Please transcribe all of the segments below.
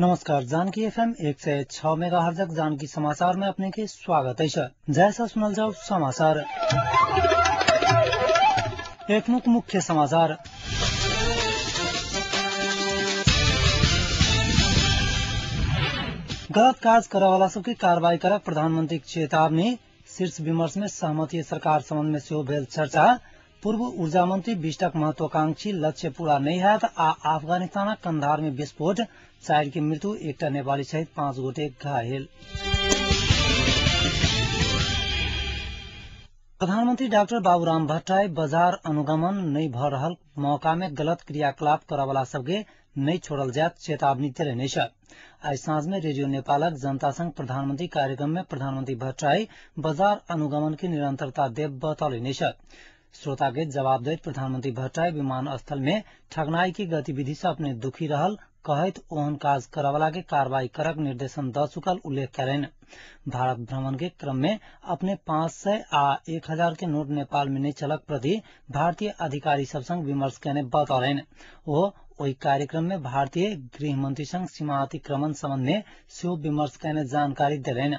नमस्कार, जानकी एफएम 106 मेगाहर्जक जानकी समाचार में अपने के स्वागत है। जैसा सुनल जाओ समाचार। एक मुख्य समाचार। गलत काज करवाला सबके कार्रवाई करक प्रधानमंत्री चेतावनी। शीर्ष विमर्श में सहमति सरकार संबंध में सेहो भेल चर्चा। पूर्व ऊर्जा मंत्री बिष्टक महत्वाकांक्षी लक्ष्य पूरा नहीं हैत आ अफगानिस्तानक कंधार में विस्फोट, 4 के मृत्यु, एकटा नेपाली सहित 5 गोटे घायल। प्रधानमंत्री डाक्टर बाबूराम भट्टराई बाजार अनुगमन नहीं भ रहल मौका में गलत क्रियाकलाप करवाला सबके नहीं छोड़ल जात चेतावनी देने छ। आज साँझ में रेडियो नेपालक जनता संग प्रधानमंत्री कार्यक्रम में प्रधानमंत्री भट्टराई बाजार अनुगमन की निरंतरता देव बतौलने छ। श्रोता के जवाब दैत प्रधानमंत्री भट्टराई विमानस्थल में ठगनाई की गतिविधि से अपने दुखी रहल कहैत ओहन काज करवाला के कार्रवाई करक निर्देशन द चुकल उल्लेख करेन। भारत भ्रमण के क्रम में अपने 500 आ 1000 के नोट नेपाल में नहीं चलक प्रति भारतीय अधिकारी सब संग विमर्श करने बतौलन। वो ओहि कार्यक्रम में भारतीय गृह मंत्री संग सीमा अतिक्रमण संबंध में सेहो विमर्श करने जानकारी देलन।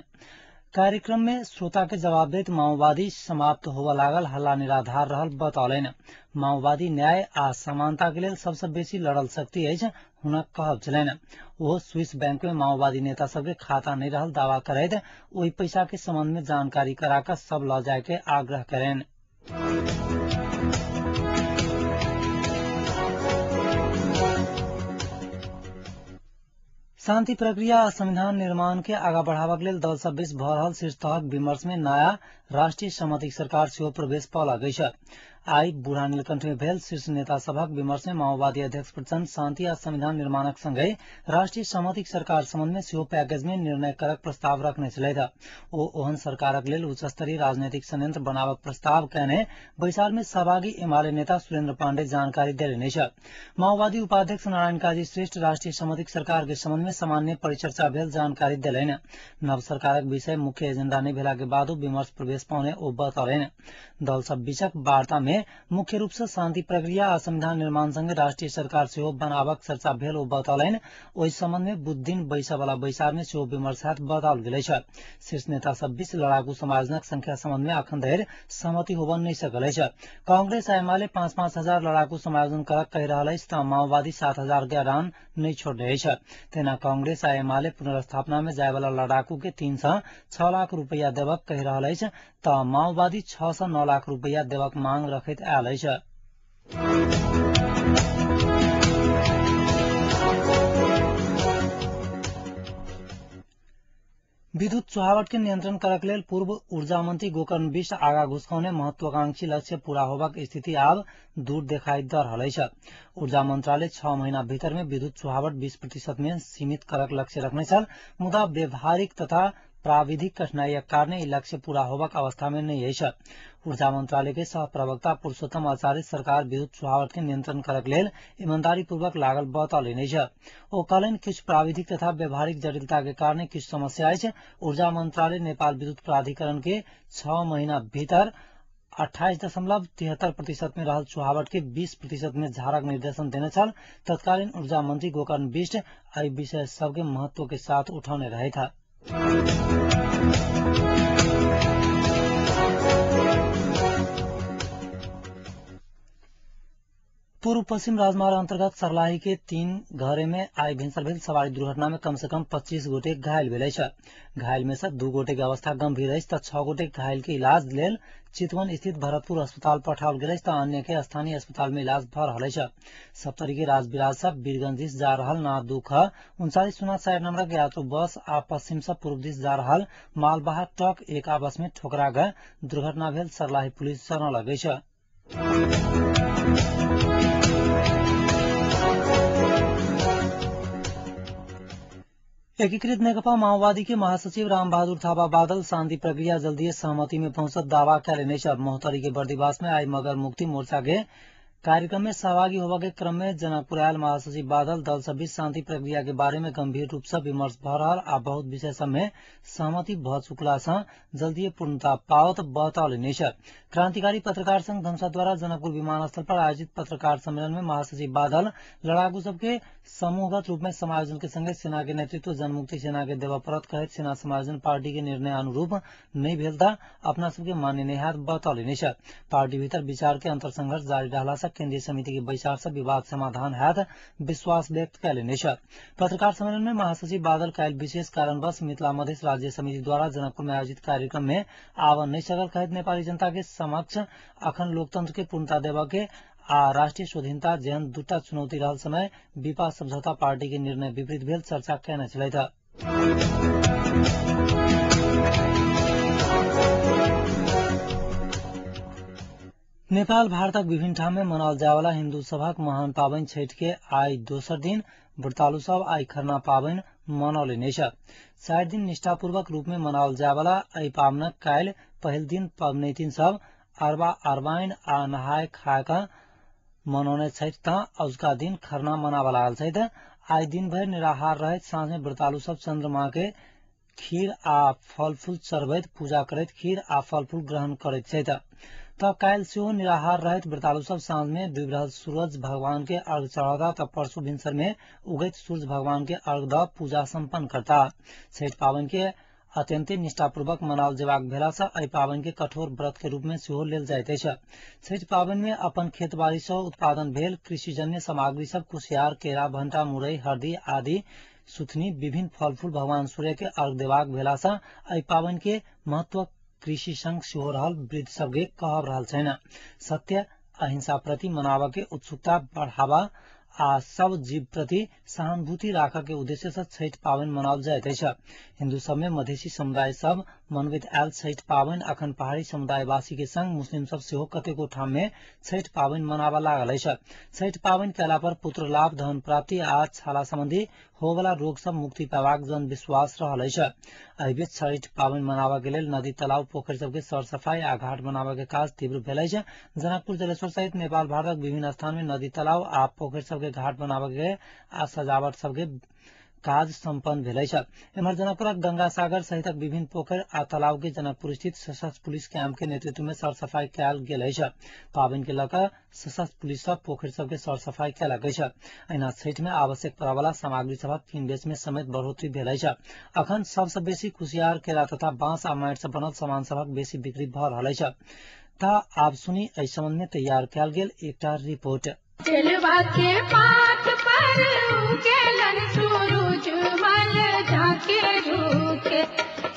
कार्यक्रम में श्रोता के जवाब दैत माओवादी समाप्त होवा लागल हल्ला निराधार रहल बतौलन। माओवादी न्याय आ समानता के लेल सबसे बेसी लड़ल शक्ति अछि हुनक कहब छलनि। ओ स्विस बैंक में माओवादी नेता सबके खाता नहीं रहल दावा करैत ओहि पैसा के संबंध में जानकारी कराकर सब ल जाय के आग्रह करेन। शांति प्रक्रिया आ संविधान निर्माण के आगा बढ़ावा के लेल दल सब बीच भ रहल शीर्ष तहक विमर्श में नया राष्ट्रीय सहमति सरकार सेहो प्रवेश पौलक अछि। आई बूढ़ा नीलकंठ में भेल शीर्ष नेता सभक विमर्श में माओवादी अध्यक्ष प्रचंड शांति आ संविधान निर्माणक संगहि राष्ट्रीय सहमति सरकार संबंध में सेहो पैकेज में निर्णय करक प्रस्ताव रखने छलथि। ओ ओहन सरकारक लेल उच्च स्तरीय राजनीतिक संयंत्र बनाबक प्रस्ताव कयने बैसार में सहभागी एमाले नेता सुरेन्द्र पांडे जानकारी देलनि अछि। माओवादी उपाध्यक्ष नारायण काजी श्रेष्ठ राष्ट्रीय सहमति सरकार के संबंध में सामान्य परिचर्चा भेल जानकारी देलनि। नव सरकारक विषय मुख्य एजेंडा नहि भेला के बादो विमर्श प्रवेश पाउने ओ बतौलनि। दल सब बीचक वार्ता में मुख्य रूप से शांति प्रक्रिया आ संविधान निर्माण संग राष्ट्रीय सरकार सेहो बनाबक चर्चा भेल ओ बतौलनि। ओहि संबंध में बुध दिन बैसय वाला बैसार में सेहो विमर्श हैत बताओल गेल अछि। शीर्ष नेता सब बीच लड़ाकू समायोजनक संख्या संबंध में अखन धरि सहमति होबय नहि सकल अछि। कांग्रेस आ एमाले 5-5 हजार लड़ाकू समायोजन करक कहि रहल अछि त माओवादी 7,000 के अडान नहि छोड़ने अछि। तेना कांग्रेस आ एमाले पुनर्स्थापना में जाय वाला लड़ाकू के 3 से 6 लाख रुपया देबक कहि रहल अछि त माओवादी 6 से 9 लाख रुपया देबक मांग रखैत आयल अछि। विद्युत चुहावट के नियंत्रण करक लेल पूर्व ऊर्जा मंत्री गोकर्ण बिष्ट आगा घुसकौने महत्वाकांक्षी लक्ष्य पूरा होबाक स्थिति आब दूर देखाई द रहल अछि। ऊर्जा मंत्रालय 6 महीना भीतर में विद्युत चुहावट 20% में सीमित करक लक्ष्य रखने छल, मुदा व्यवहारिक तथा प्राविधिक कठिनाईक कारण ई लक्ष्य पूरा होबाक अवस्था में नहीं अछि। ऊर्जा मंत्रालय के सह प्रवक्ता पुरुषोत्तम आचार्य सरकार विद्युत चुहावट के नियंत्रण करक लेल ईमानदारी पूर्वक लागल बतौलनि अछि। ओ कहलनि किछु प्राविधिक तथा व्यवहारिक जटिलता के कारण किछु समस्या अछि। ऊर्जा मंत्रालय नेपाल विद्युत प्राधिकरण के 6 महीना भीतर 28.73% में रहल चुहावट के 20% में झारक निर्देशन देने छल। तत्कालीन ऊर्जा मंत्री गोकर्ण बिष्ट एहि विषय सबके महत्व के साथ उठौने रहे था। पूर्व पश्चिम राजमार्ग अंतर्गत सर्लाही के 3 घरे में आई भिनसर भेल सवारी दुर्घटना में कम से कम 25 गोटे घायल भेल अछि। घायल में से 2 गोटे के अवस्था गंभीर अछि त 6 गोटे घायल के इलाज लेल चितवन स्थित भरतपुर अस्पताल पठाओल गेल अछि त अन्य के स्थानीय अस्पताल में इलाज भ रहल अछि। सप्तरी के राजविराज से वीरगंज दिस जा रहल ना 2 ख 3904 नंबर के यात्रु बस आ पश्चिम से पूर्व दिस जा रहल मालवाहक ट्रक एक आपस में ठोकरा गए दुर्घटना भेल सर्लाही पुलिस जनौलक अछि। एकीकृत नेकपा माओवादी के महासचिव रामबहादुर थापा बादल शांति प्रक्रिया जल्दी सहमति में पहुंचत दावा कयलनि अछि। महोत्तरी के बर्दिवास में आई मगर मुक्ति मोर्चा के कार्यक्रम में सहभागी होबा के क्रम में जनकपुर आयल महासचिव बादल दल सब बीच शांति प्रक्रिया के बारे में गंभीर रूप से विमर्श भ रहल आ बहुत विषय सब में सहमति भ चुकला से जल्दी पूर्णता पावत बतौलनि अछि। क्रांतिकारी पत्रकार संघ धमसा द्वारा जनकपुर विमानस्थल पर आयोजित पत्रकार सम्मेलन में महासचिव बादल लड़ाकू सबके समूहगत रूप में समायोजन के संगे सेना के नेतृत्व जनमुक्ति सेना के देवा पड़त कहैत सेना समायोजन पार्टी के निर्णय अनुरूप नहीं भेल त अपना सबके मान्य नहीं हैत बतौलनि अछि। पार्टी भीतर विचार के अंतर संघर्ष जारी रहला से केंद्रीय समिति के बैसार से विवाद समाधान हैत विश्वास व्यक्त कयलनि अछि। पत्रकार सम्मेलन में महासचिव बादल काल्हि विशेष कारणवश मिथिला मधेश राज्य समिति द्वारा जनकपुर में आयोजित कार्यक्रम में आव नहीं सकल कहैत नेपाली जनता के समक्ष अखन लोकतंत्र के पूर्णता देवा के आ राष्ट्रीय स्वाधीनता जेहन दूटा चुनौती रहल समय विपा समझौता पार्टी के निर्णय विपरीत भेल चर्चा कयने छलथि। नेपाल भारतक विभिन्न ठाम में मनाओल जायवाला हिन्दू सभक महान पाबनि छठि के आइ दोसर दिन व्रतालु सब आइ खरना पाबनि मनौलनि अछि। 4 दिन निष्ठापूर्वक रूप में मनाओल जायवाला एहि पाबनिक काल्हि पहिल दिन पबनैतिन सब अरबा अरबाइन आ नहाय खाय कऽ मनौने छथि त अजुका दिन खरना मनाबऽ लागल छथि। आइ दिन भरि निराहार रहैत साँझ में व्रतालु सब चंद्रमा के खीर आ फल फूल चढ़बैत पूजा करैत खीर आ फल फूल ग्रहण करैत छथि। त काल्हि सेहो निराहार रहैत व्रतालु सब साँझ में डूबि रहल सूरज भगवान के अर्घ चढ़ौता त परसू भिनसर में उगैत सूर्य भगवान के अर्घ द पूजा संपन्न करता। छठि पाबनि के अत्यंते निष्ठापूर्वक मनाओल जेबाक भेला से एहि पाबनि के कठोर व्रत के रूप में सेहो लेल जाइत अछि। छठि पाबनि में अपन खेतबाड़ी से उत्पादन भेल कृषिजन्य सामग्री सब कुसियार, केरा, भंटा, मुरई, हरदी आदि सुथनी विभिन्न फल फूल भगवान सूर्य के अर्घ देबाक भेला से एहि पाबनि के महत्व कृषि संग सेहो रहल वृद्ध सबके कहब रहल छैन। सत्य अहिंसा प्रति मनाबऽ के उत्सुकता बढ़ावा आ सब जीव प्रति सहानुभूति राखऽ के उद्देश्य से छठि पाबनि मनाओल जाइत अछि। हिन्दू सब में मधेसी समुदाय सब मनबैत आयल छठि पाबनि अखन पहाड़ी समुदायवासी के संग मुस्लिम सब सेहो कतेको ठाम में छठि पाबनि मनाबऽ लागल अछि। छठि पाबनि कयला पर पुत्र लाभ, धन प्राप्ति आ छाला संबंधी होवला रोग सब मुक्ति पाबाक जन विश्वास रहल अछि। एहि बीच छठि पाबनि मनाबऽ के लेल नदी, तालाब, पोखरि सबके सर सफाई आ घाट बनाबऽ के काज तीव्र भेल अछि। जनकपुर, जलेश्वर सहित नेपाल भारतक विभिन्न स्थान में नदी, तालाब आ पोखरि सबके घाट बनाबऽ के आ सजावट सबके काज संपन्न भेल अछि। एम्हर जनकपुरक गंगा सागर सहितक विभिन्न पोखरि आ तालाब के जनकपुर स्थित सशस्त्र पुलिस कैंप के नेतृत्व में सर सफाई कयल गेल अछि। पाबनि के लऽ कऽ सशस्त्र पुलिस सब पोखरि सबके सर सफाई कयलक अछि। एहिना छठि में आवश्यक पड़यवला सामग्री सभक कीन बेच में समेत बढ़ोतरी भेल अछि। अखन सबसँ बेसी कुसियार, केरा तथा बांस आ माटि से बनल सामान सभक बेसी बिक्री भऽ रहल अछि। त आब सुनी एहि संबंध में तैयार कयल गेल एकटा रिपोर्ट। केलवा के पात पर उगेलन सूरज मल जाके झुके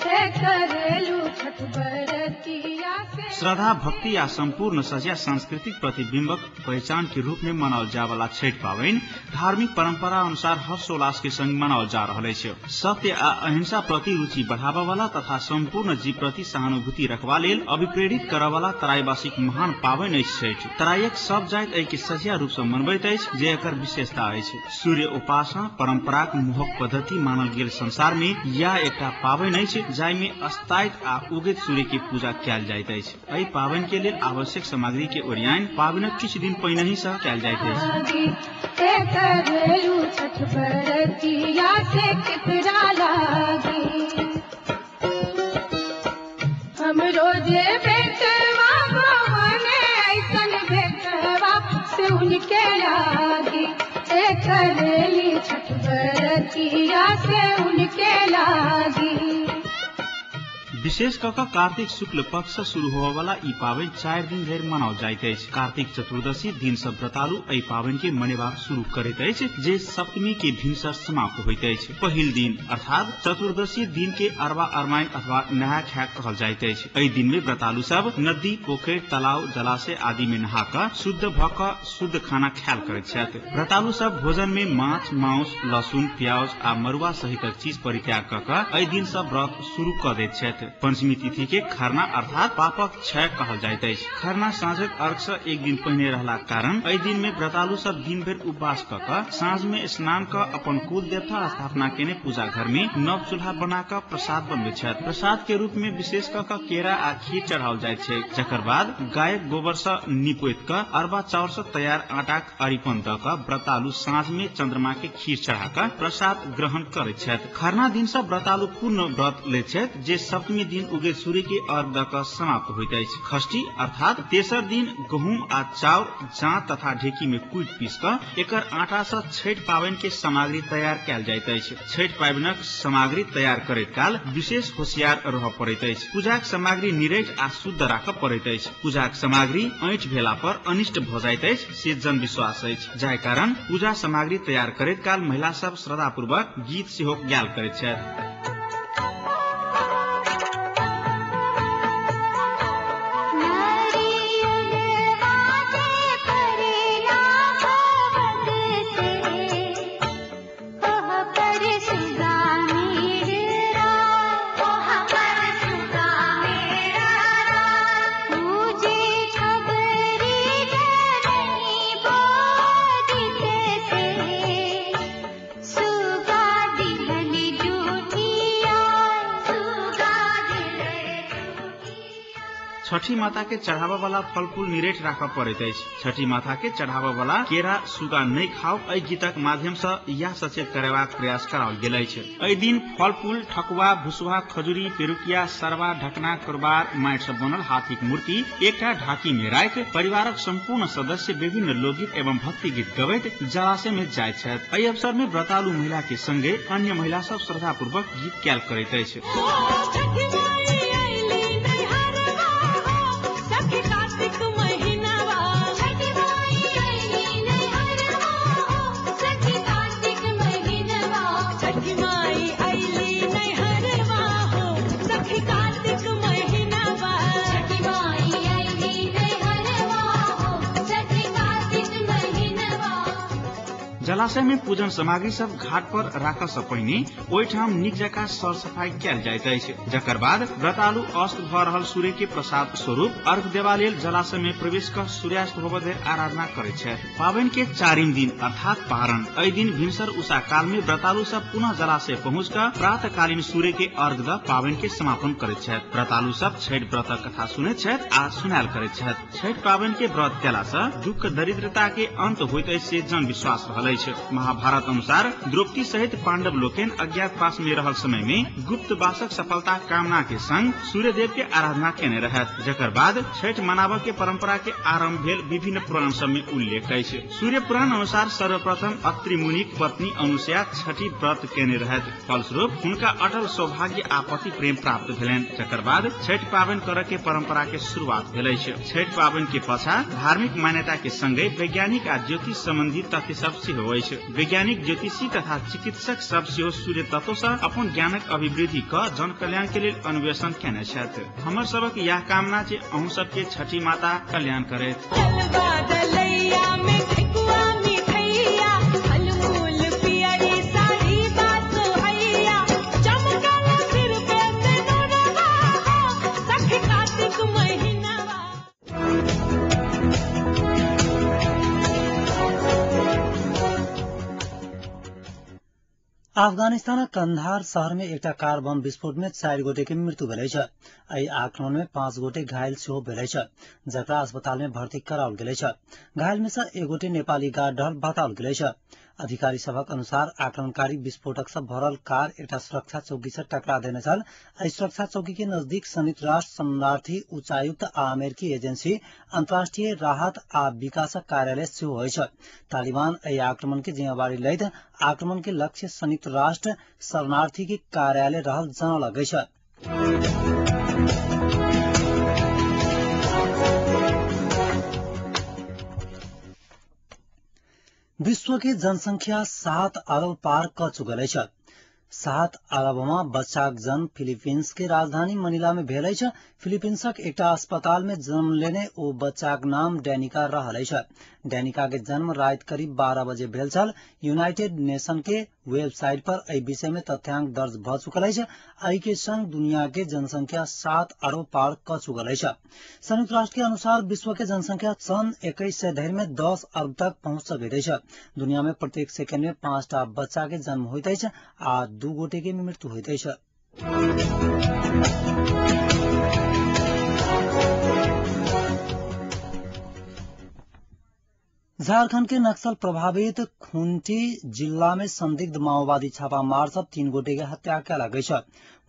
से करेलू छठ बरतिया से। श्रद्धा, भक्ति आ संपूर्ण सजिया सांस्कृतिक प्रतिबिंबक पहचान के रूप में मनाओल जावला छठि पाबनि धार्मिक परंपरा अनुसार हर्षोल्लास के संग मनाओल जा रहल अछि। सत्य आ अहिंसा प्रति रुचि बढ़ाबऽ वाला तथा संपूर्ण जीव प्रति सहानुभूति रखबा लेल अभिप्रेरित करऽ वाला तराईवासीक महान पाबनि अछि छठि। तराईक सब जाति एहि के सजिया रूप सँ मनबैत अछि, जे एकर विशेषता अछि। सूर्य उपासना परंपराक मोहक पद्धति मानल गेल संसार में यह एकटा पाबनि अछि जाहि में अस्ताइत आ उगैत सूर्य के पूजा कयल जाइत अछि। एहि पाबनि के लेल आवश्यक सामग्री के ओरियान पाबनिक किछु दिन पहिनहि सँ कयल जाइत अछि। से करेलू छठ बरतिया से केकरा लागी। हम रोजे बेटवा भवने ऐसन बेटवा से उनके लागी ए करेली छठ बरतिया से उनके लागी। विशेष कऽ कऽ कार्तिक शुक्ल पक्ष से शुरू होबय वाला ई पाबनि 4 दिन धरि मनाओल जाइत अछि। कार्तिक चतुर्दशी दिन सँ व्रतालु एहि पाबनि के मनेबाक शुरू करैत अछि, जे सप्तमी के भिनसर समाप्त होइत अछि। पहिल दिन अर्थात चतुर्दशी दिन के अरबा अरमाइन अथवा नहा खाय कहल जाइत अछि। एहि दिन में व्रतालु सब नदी, पोखरि, तालाब, जलाशय आदि में नहा कऽ शुद्ध भऽ कऽ शुद्ध खाना खायल करैत छथि। व्रतालु सब भोजन में माछ, माउस, लहसुन, प्याज आ मरुआ सहितक चीज परित्याग कऽ कऽ एहि दिन सँ व्रत शुरू कऽ दैत छथि। पंचमी तिथि के खरना अर्थात पापक क्षय कहल जाइत अछि। खरना साँझक अर्घ से एक दिन पहिने रहलाक कारण एहि दिन में व्रतालु सब दिन भरि उपवास क क साँझ में स्नान क अपन कुल देवता स्थापना केने पूजा घर में नव चूल्हा बना क प्रसाद बनबैत छथि। प्रसाद के रूप में विशेष क क केरा आ खीर चढ़ाओल जाइत छै। जकर बाद गायक गोबर से निपोइत क अरबा चाउर से तैयार आटाक अरिपन द क व्रतालु साँझ में चंद्रमा के खीर चढ़ा क प्रसाद ग्रहण करैत छथि। खरना दिन से व्रतालु पूर्ण व्रत लैत छथि जे सप्तमी दिन उगे सूर्य के अर्घ द क समाप्त होइत अछि। षष्ठी अर्थात तेसर दिन गहूम आ चाउर जाँत तथा ढेकी में कुटि पीस क एकर आटा से छठि पाबनि के सामग्री तैयार कयल जाइत अछि। छठि पाबनिक सामग्री तैयार करैत काल विशेष होशियार रहय पड़ैत अछि। पूजाक सामग्री निरठ आ शुद्ध राखऽ पड़ैत अछि। पूजाक सामग्री ऐंठ भेला पर अनिष्ट भऽ जाइत अछि से जनविश्वास अछि, जाहि कारण पूजा सामग्री तैयार करैत काल महिला सब श्रद्धापूर्वक गीत सेहो गायल करैत छथि। छठी माता के चढ़ावा वाला फल फूल निरेठ राखऽ पड़ैत अछि। छठी माता के चढ़ावा वाला केरा सुगा नहि खाओ एहि गीतक माध्यम से यह सचेत करेबाक प्रयास कराओल गेल अछि। एहि दिन फल फूल ठकुआ भुसुआ खजुरी पेरुकिया सरवा ढकना कुरबार माटि से बनल हाथीक मूर्ति एकटा ढाकी में राखि परिवारक संपूर्ण सदस्य विभिन्न लोकगीत एवं भक्ति गीत गबैत जलाशय में जाइत छथि। एहि अवसर में व्रतालु महिला के संगे अन्य महिला सब श्रद्धापूर्वक गीत गायल करैत अछि। जलाशय में पूजन सामग्री सब घाट पर राखऽ से पहिने ओहिठाम नीक जकाँ सरसफाई कयल जाइत अछि। जकर बाद व्रतालु अस्त भऽ रहल सूर्य के प्रसाद स्वरूप अर्घ देवा लेल जलाशय में प्रवेश क सूर्यास्त होबऽ धरि आराधना करैत छथि। पाबनि के चारिम दिन अर्थात पारण एहि दिन भिनसर उषा काल में व्रतालु सब पुनः जलाशय पहुँच क प्रातःकालीन सूर्य के अर्घ द पाबनि के समापन करैत छथि। व्रतालु सब छठि व्रतक कथा सुनैत छथि आ सुनायल करैत छथि। छठि पाबनि के व्रत केला सँ दुःख दरिद्रता के अंत होइत अछि से जनविश्वास रहल अछि। महाभारत अनुसार द्रौपदी सहित पांडव लोकनि अज्ञातवास में रहल समय में गुप्तवासक सफलता कामना के संग सूर्यदेव के आराधना केने रहत, जकर बाद छठि मनाबऽ के परंपरा के आरंभ भेल विभिन्न पुराण सब में उल्लेख अछि। सूर्य पुराण अनुसार सर्वप्रथम अत्रि मुनिक पत्नी अनुसया छठि व्रत केने रहत, फलस्वरूप हुनका अटल सौभाग्य आ पति प्रेम प्राप्त भेलनि, जकर बाद छठि पाबनि करऽ के परंपरा के शुरुआत भेल अछि। छठि पाबनि के पाछा धार्मिक मान्यता के संगे वैज्ञानिक आ ज्योतिष संबंधी तथ्य सब सेहो अछि। वैज्ञानिक ज्योतिषी तथा चिकित्सक सब सेहो सूर्य तत्व से अपन ज्ञानक अभिवृद्धि क जन कल्याण के लेल अन्वेषण केने छथि। हमर सबक यह कामना जे अहूँ सबके छठी माता कल्याण करैत। अफगानिस्तानक कंधार शहर में एकटा कार बम विस्फोट में 4 गोटे के मृत्यु भेल अछि। एहि आक्रमण में 5 गोटे घायल सेहो भेल अछि, जकरा अस्पताल में भर्ती कराओल गेल अछि। घायल में से एक गोटे नेपाली गार्ड रहल बताओल गेल अछि। अधिकारी सभक अनुसार आक्रमणकारी विस्फोटक से भरल कार एकटा सुरक्षा चौकी से टकरा देने छल। एहि सुरक्षा चौकी के नजदीक संयुक्त राष्ट्र शरणार्थी उच्चायुक्त आ अमेरिकी एजेंसी अंतर्राष्ट्रीय राहत आ विकासक कार्यालय सेहो अछि। तालिबान एहि आक्रमण के जिम्मेवारी लैत आक्रमण के लक्ष्य संयुक्त राष्ट्र शरणार्थी के कार्यालय रहल जनौलक अछि। विश्व के जनसंख्या 7 अरब पार क चुकल अछि। 7 अरबमा बच्चाक जन्म फिलीपींस के राजधानी मनीला में भेल अछि। फिलीपींसक एकटा अस्पताल में जन्म लेने ओ बच्चाक नाम डैनिका रहल अछि। डैनिका के जन्म राति करीब 12 बजे भेल छल। यूनाइटेड नेशन के वेबसाइट पर एहि विषय में तथ्यांक दर्ज भ चुकल अछि। एहि के संग दुनिया के जनसंख्या 7 अरब पार क चुकल अछि। संयुक्त राष्ट्र के अनुसार विश्व के जनसंख्या सन 2100 धरि में 10 अरब तक पहुंच सकैत अछि। दुनिया में प्रत्येक सेकेंड में 5टा बच्चा के जन्म होइत अछि आ 2 गोटे के मृत्यु होइत अछि। झारखंड के नक्सल प्रभावित खूंटी जिला में संदिग्ध माओवादी छापामार सब 3 गोटे के हत्या कयलक अछि।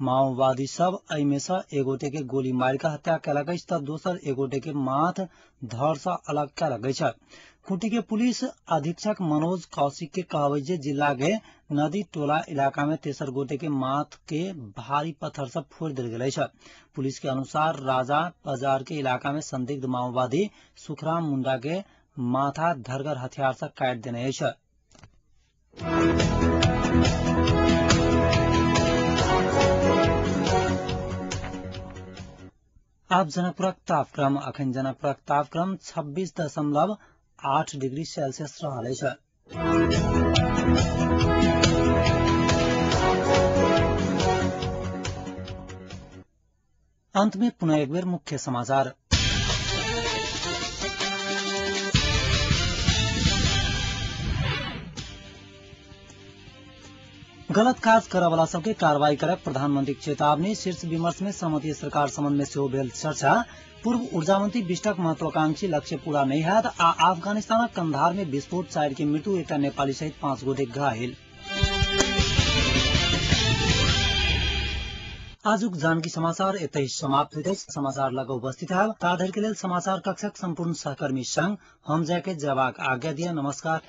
माओवादी सब एहि में से एक गोटे के गोली मारि के हत्या कयलक अछि त दोसर एक गोटे के माथ धड़ से अलग कयलक अछि। खूंटी के पुलिस अधीक्षक मनोज कौशिक के कहब जे जिला के नदी टोला इलाका में तेसर गोटे के माथ के भारी पत्थर से फोड़ देल गेल अछि। पुलिस के अनुसार राजा बाजार के इलाका में संदिग्ध माओवादी सुखराम मुंडा के माथा धरगर हथियार से काटि देने अछि। आब जनकपुरक तापक्रम। अखन जनकपुरक तापक्रम 26.8 डिग्री सेल्सियस रहल अछि। अंत में पुनः एक बेर मुख्य समाचार। गलत काज करऽवला सबके कार्रवाई करक प्रधानमंत्री चेतावनी। शीर्ष विमर्श में सहमति सरकार संबंध में सेहो भेल चर्चा। पूर्व ऊर्जा मंत्री विष्टक महत्वाकांक्षी लक्ष्य पूरा नहीं हैत आ अफगानिस्तानक कंधार में विस्फोट 4 के मृत्यु, एकटा नेपाली सहित 5 गोटे घायल। आजुक जानकी समाचार एतहि समाप्त होइत अछि। समाचार लग उपस्थित है ताधरि के लेल समाचार कक्षक संपूर्ण सहकर्मी संग हम जाके जवाब आज्ञा दिया। नमस्कार।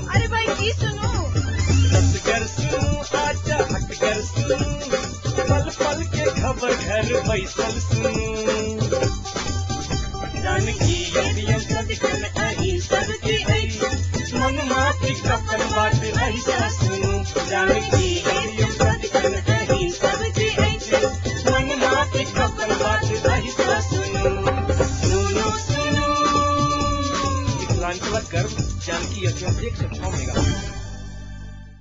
अरे भाई की सुनू, पल पल के खबर घर बैसल सुनू, जानकी सबके मन माटी कपन बाट ऐसा।